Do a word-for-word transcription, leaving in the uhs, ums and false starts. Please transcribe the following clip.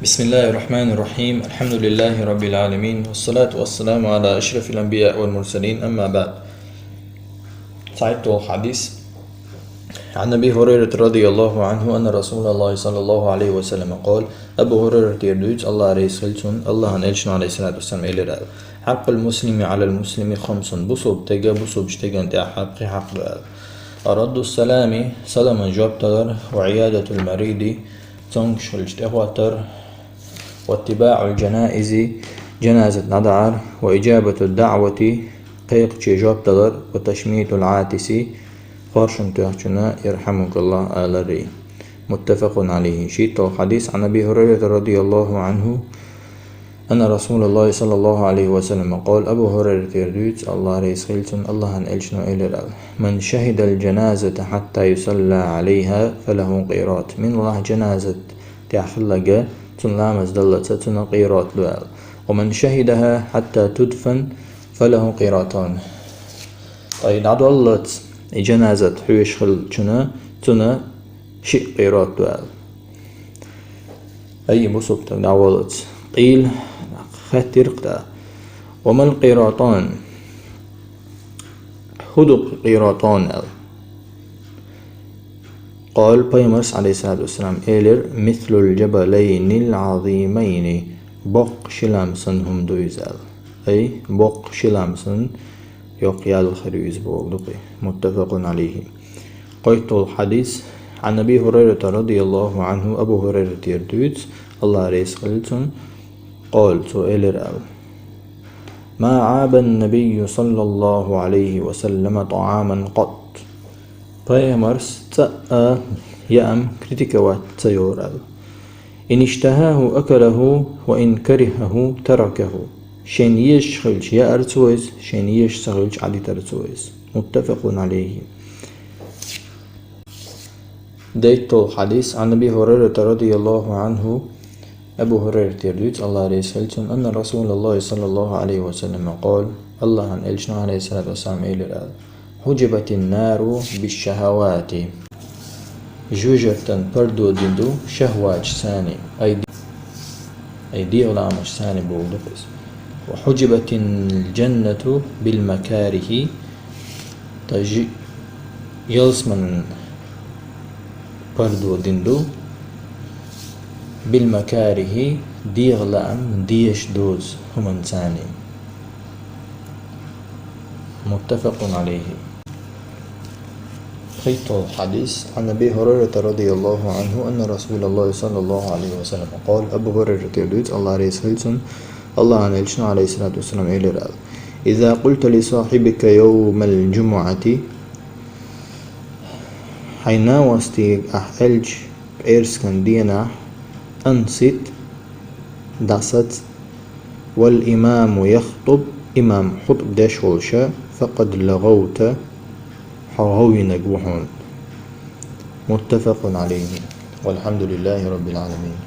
بسم الله الرحمن الرحيم. الحمد لله رب العالمين. والصلاة والسلام على أشرف الأنبياء والمرسلين. أما بعد. صحيح الحديث. عن أبي هريرة رضي الله عنه أن رسول الله صلى الله عليه وسلم قال: Абу Гьурайрат дийр дуьйцу, Аллах реза хилчун, Аллахьан элчано, алейхиссалату вассалам, элира аьлла: حق المسلم على المسلم خمس. Бусулба стеган бусулба стеган тӀехь пхи хьакъ ду аьлла: رد السلام, саламан жоп далар, وعيادة المريض, цомгуш хилча тӀехӀоттар, واتباع الجنائز, жаназат дӀадахьар, وإجابة الدعوة, кхайкхачун жоп далар, وتشميت العاطس, хоршун тоьхначунна يرحمك الله алар. متفق عليه. ШийтталгӀа хьадис. عن أبي هريرة رضي الله عنه أن رسول الله صلى الله عليه وسلم قال. Абу Гьурайрат дийр дуьйцу, Аллах реза хилчун, Аллахьан элчано элира аьлла: من شهد الجنازة حتى يصلى عليها فله قيراط. Милла жаназат тӀехь хилларг, цунна ламаз даллалц, цунна къирот ду аьлла. ومن شهدها حتى تدفن فله قيراطان. Ткъа и дӀадоллалц, и жаназат хьоьжуш хиллачунна, цунна шиъ къирот ду аьлла. Ай, бусулба стаг дӀаволлалц. قيل, хаьттира-кх тӀаккха: وما القيراطان؟ ХӀун ду-кх къиротан аьлла? قال, пайхамара, алейхиссалату вассалам, элира: مثل الجبلين العظيمين. Боккха ши лам санна хӀума ду иза аьлла. Ай, боккха ши лам санна йоккха ял хир ю иза бохург ду-кх и. متفق عليه. КхойтталгӀа хьадис. عن أبي هريرة رضي الله عنه, Абу Гьурайрат дийр дуьйцу, Аллах реза хилчун, قال, цо элира аьлла: ما عاب النبي صلى الله عليه وسلم طعاما قط. Пайхамара цкъа а яам критиковать ца йора аьлла. إن اشتهاه أكله وإن كرهه تركه. Шена езаш хилча яара цо иза, шена езаш ца хилча Ӏадитара цо иза. متفق عليه. ДийтталгӀа хьадис. عن أبي هريرة رضي الله عنه, Абу Гьурайрат дийр дуьйцу, Аллах реза хилчун, أن رسول الله صلى الله عليه وسلم قال, Аллахьан элчано, алейхиссалату вассалам, элира аьлла: حجبت النار بالشهوات. Жоьжахатан пардо дина ду шахӀваташца. Ай, ай, дегӀан лаамашца бохург ду-кх иза. وحجبت الجنة بالمكاره. Ткъа жи-, ялсаманин пардо дина ду بالمكاره, дегӀан лаам дезаш доцу хӀуманца. متفق عليه. ПхийтталгӀа хьадис. عن أبي هريرة رضي الله عنه أن رسول الله صلى الله عليه وسلم قال, Абу Гьурайрат дийр дуьйцу, Аллах реза хилчун, Аллахьан элчано, алейхиссалату вассалам, элира аьлла: إذا قلت لصاحبك يوم الجمعة, хьайн накъостига ахь аьлча пӀераскан дийнахь: أنصت, дӀасаца, والإمام يخطب, имам хутӀба деш волуш, فقد لغوت, хьо гӀовйинарг ву хьуна. متفق عليه. والحمد لله رب العالمين.